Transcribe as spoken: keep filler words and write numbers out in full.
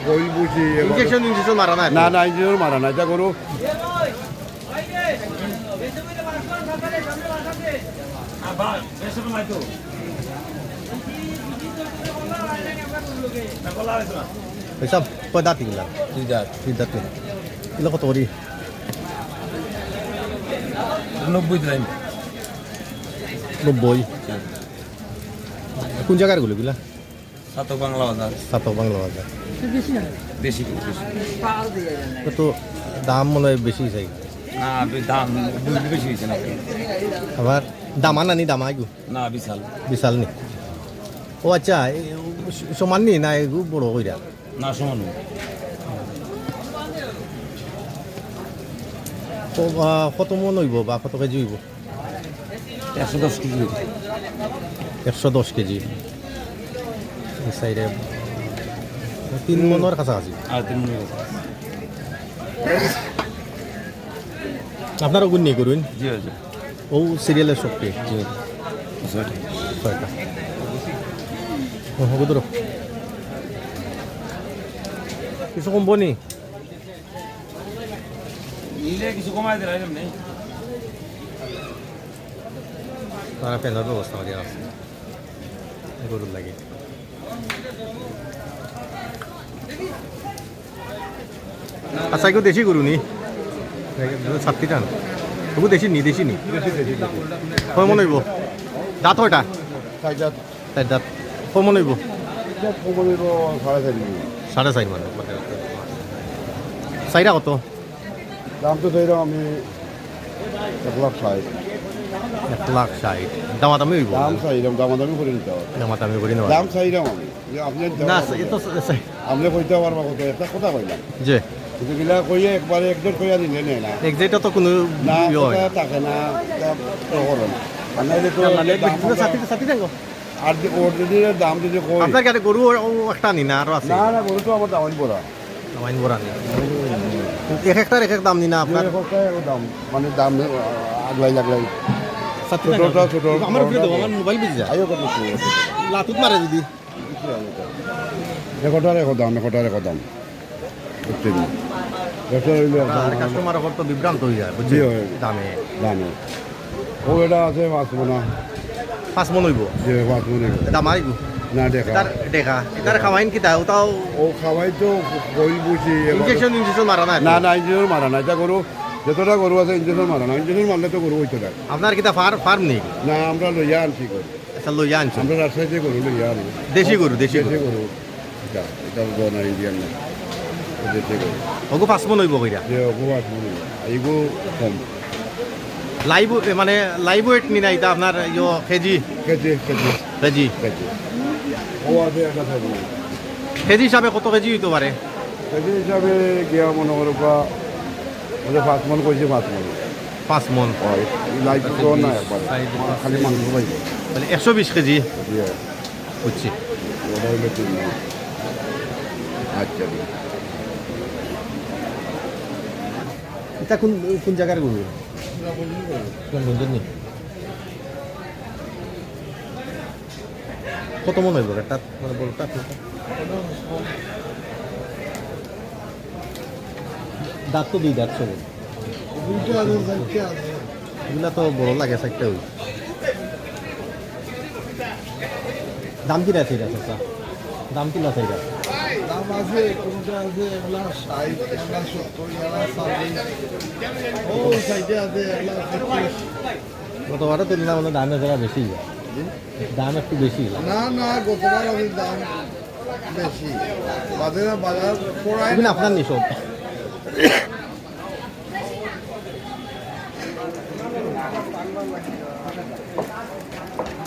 Injection, injection মারা না? না, না, ইনজেকশন মারা না, এটা গরু। এসব কয় দাঁত এগুলা? দুই দাঁত। দুই দাঁত। এগুলা কত করি? নব্বই দিলাম। নব্বই। কোন জাগার গরু এগুলা? সাতক বাংলা বাজার। সাতক বাংলা বাজার। দেশি গরু, দেশি। তো দাম মনে হয় বেশি চাই। না, দাম বেশি হয়েছে না। আবার দামা নানি, দামা এগু? না, বিশাল। বিশাল নি? ও আচ্ছা, এই সমান নি না এগু বড় কইরা? না, সমান। ক-, আহ, কত মন হইব বা কত কেজি হইব? একশো দশ কেজি। একশো দশ কেজি। এই সাইডে তিন মনর কাছাকাছি। আর তিন মনর কাছাকাছি। আপনারা ওগুন নিয়ে করুন? জি, জি। ও সিরিয়ালের শক্তি? জি। ছয়টা। ছয়টা। ও, ওগু ধরো। কিছু কমবো নি? নিলে কিছু কমাই দিলাম, এমনি। তারা ফ্যানের ব্যবস্থা করিয়া আছে গরুর লাগি। আচ্ছা, এগু দেশি গরু নি? ছাত্তি টান। ওগু দেশি নি, দেশি নি? কয় মন হইব? দাঁত কয়টা? চার দাঁত। চার দাঁত। কয় মন হইব? এটা কম হইব সাড়ে চার মন। সাড়ে চার মন। চাইরা কত? দাম তো চাইলাম আমি এক লাখ ষাট। এক লাখ ষাট। দামাদামি হইব? দাম চাইলাম, দামাদামি করে নিতে হবে। দামাদামি করে নেওয়া। দাম চাইলাম আমি। যে আপনি না, দাম এ তো স-, স-, আপনি কইতে পারবা কত? একটা কথা কইলাম। যে। কিন্তু গিলা কইয়া একবারে একজেট কইয়া নিলে নেয় না। একজেটটা তো কোনো না, ইয়ে হয় কথা না। থাকে না, এটা তো করো না। আর নাইলে তো না, না, দাম একবার আমরা সাথে, সাথে দেখো। আর যে ওর যদি দাম যদি কই আপনার কাছে গরু ও, ও একটা নি না, আরো আছে? না, না, গরু তো আমার দামাইন বড়া। দামাইন বড়া নি। এক একটার এক এক দাম নি না আপনার? যে এক একটার এক দাম, মানে দাম, আহ, আগলাই আগলাই। সাথে ছোটটা দেখো। ছোট, আমার উপরে দেবো, বড়টা আমার মোবাইল বুঝে যায়। আইও কত ছোট। লাতুত মারে যদি। এক একটার এক দাম, এক একটার এক দাম। বুঝছেন? ব্যবসা হইলে আর কাস্টমার অকল তো বিভ্রান্ত হয়ে যায়, বুঝছেন? জি, হয়। দামে। দামে। ও, এটা আছে পাঁচ মন। পাঁচ মন হইব? জি, পাঁচ মন হইব। দাম আইব? না, দেখা। এটার দেখা, এটার খাওয়াইন কিতা? ওটাও ও খাওয়াই তো গইল বুঝি, এবার ইনজেকশন, ইনজেকশন মারা না? না, না, ইনজেকশন মারা না। এটা গরু, যতটা গরু আছে, ইনজেকশন মারা না। ইনজেকশন মারলে তো গরু হইতো না। আপনার কিতা ফার-, ফার্ম নেই? না, আমরা লইয়া আনছি গরু। আচ্ছা, লইয়া আনছো? আমরা রাজশাহীতে গরু লইয়া আনি। দেশি গরু, দেশি দেশি গরু। গরু। এটা, এটা বড় না, ইন্ডিয়ান না। এটা দেশি গরু। ওগু পাঁচ মন হইব কইরা? যে ওগু পাঁচ মন হইব। এইগু কম। লাইভ, এ, মানে, লাইভ ওয়েট নি না, এটা আপনার ইয়ো kg? Kg, kg. Kg. Kg. ও আছে একটা কেজি। কেজি হিসাবে কত কেজি হইতে পারে? কেজি হিসাবে গিয়া মনে করো বা, মানে, পাঁচ মন কইছে, পাঁচ মন। পাঁচ মন। হয়, লাইট তো না একবারে। সাইড খালি মাংস পাইব। মানে একশো বিশ কেজি? জি, হ্যাঁ। বুঝছি। ওটা হইলে তিন মন। আচ্ছা, ঠিক আছে। এটা কোন, কোন জায়গার গরু? কোন গঞ্জের নি? কত মন হইব একটা, মানে, বড়টা? দাঁত তো দুই দাঁত সব। দুইটা আছে, চারটা আছে। এগুলা তো বড় লাগে, চারটা হইব। দাম কি আছে এটা, চাচা? দাম কি আছে এটা? দাম আছে, কোনটা আছে, এগুলা ষাট, এগুলা সত্তর, এগুলা চল্লিশ। ও, ওই সাইডে আছে, এগুলা পঁচিশ। গতবারে তুলনা মানে দামে যারা বেশি। জি? দাম একটু বেশি। না, না, গতবার আমি দাম বেশি। বাজারে বাজার পড়ায় এগুলো না। আপনার নি সব?